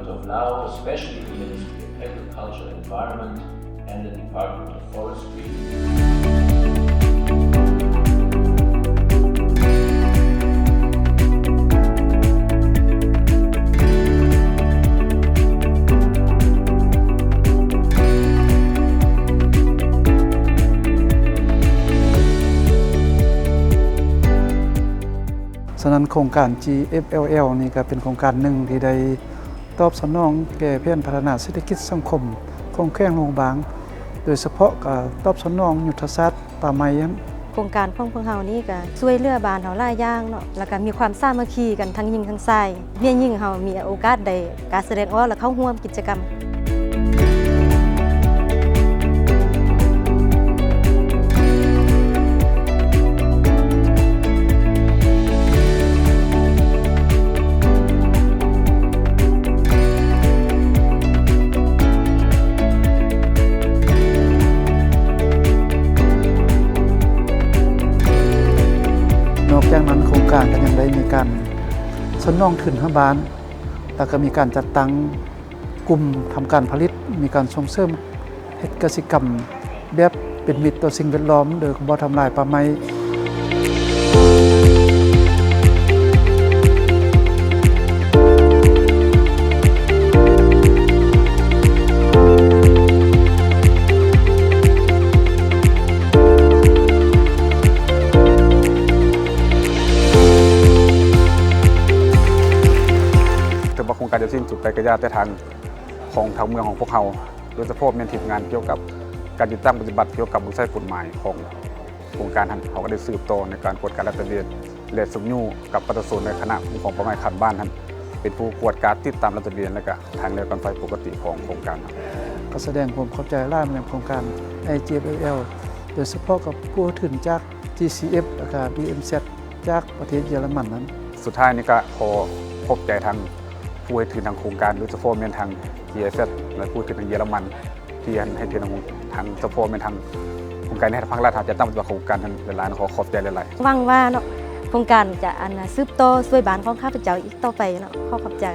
of Laos, especially the Ministry of Agriculture and Environment and the Department of Forestry. ສະນັ້ນ ໂຄງການ ຈີເອັຟແອລແອລ ນີ້ກໍເປັນໂຄງການໜຶ່ງທີ່ໄດ້ຕອບສະໜອງແກ່ແຜນພັດທະນາເສດຖະກິດສັງຄົມຂອງແຂວງຫຼວງພະບາງ, ໂດຍສະເພາະກໍຕອບສະໜອງຍຸດທະສາດປ່າໄມ້ຫັ້ນ. ໂຄງການຂອງພວກເຮົານີ້ກໍຊ່ວຍເຫຼືອບ້ານເຮົາຫຼາຍຢ່າງເນາະ, ແລ້ວກໍມີຄວາມສາມັກຄີກັນທັງຍິງທັງຊາຍ. ແມ່ຍິງເຮົາມີໂອກາດໄດ້ ການສະແດງອອກ ແລະ ເຂົ້າຮ່ວມກິດຈະກຳ. ນອກຈາກນັ້ນ ໂຄງການກໍຍັງໄດ້ມີການສະໜອງທຶນໃຫ້ບ້ານ ແລ້ວກໍມີການຈັດຕັ້ງ ກຸ່ມທຳການຜະລິດ, ມີການສົ່ງເສີມເຮັດກະສິກຳແບບເປັນມິດຕໍ່ສິ່ງແວດລ້ອມ ໂດຍບໍ່ທຳລາຍປ່າໄມ້. ຖືວ່າໂຄງການຈະສິ້ນສຸດໄປກະຢ່າ, ແຕ່ທາງ ຂອງທາງເມືອງຂອງພວກເຮົາ, ໂດຍສະເພາະແມ່ນທີມງານກ່ຽວກັບການຕິດຕັ້ງປະຕິບັດກ່ຽວກັບບົດໃຊ້ກົດໝາຍຂອງໂຄງການຫັ້ນ, ເຮົາກໍໄດ້ສືບຕໍ່ໃນການກວດກາລາດຕະເວນ ແລະ ຊຸກຍູ້ກັບປະຊາຊົນໃນຄະນະຄຸ້ມຄອງປ່າໄມ້ຂັ້ນບ້ານຫັ້ນ ເປັນຜູ້ກວດກາຕິດຕາມລາດຕະເວນ ແລະ ກະທາງແນວກັນໄຟປົກກະຕິຂອງໂຄງການ. ກໍສະແດງຄວາມຂອບໃຈຫຼາຍມາຍັງໂຄງການ ຈີເອັຟແອລແອລ ໂດຍສະເພາະກັບຜູ້ຖືນຈາກ ຈີຊີເອັຟ ແລ້ວກະ ບີເອັມແຊັດ ຈາກປະເທດເຢຍລະມັນນັ້ນ. ສຸດທ້າຍນີ້ກໍຂໍຂອບໃຈທາງຜູ້ໃຫ້ທຶນທາງໂຄງການ, ໂດຍສະເພາະແມ່ນທາງ ຈີເອັຟແຊັດ ແລະ ຜູ້ໃຫ້ທຶນທາງເຢຍລະມັນ ທີ່ໃຫ້ທຶນທາງ ສະເພາະແມ່ນທາງໂຄງການໃຫ້ພາກລັດເຮົາຈັດຕັ້ງປະຕິບັດໂຄງການນັ້ນຫຼາຍໆ, ຂໍຂອບໃຈຫຼາຍໆ. ຫວັງວ່າເນາະ ໂຄງການຈະ ອັນ ສືບຕໍ່ຊ່ວຍບ້ານຂອງຂ້າພະເຈົ້າອີກຕໍ່ໄປເນາະ. ຂໍຂອບໃຈ.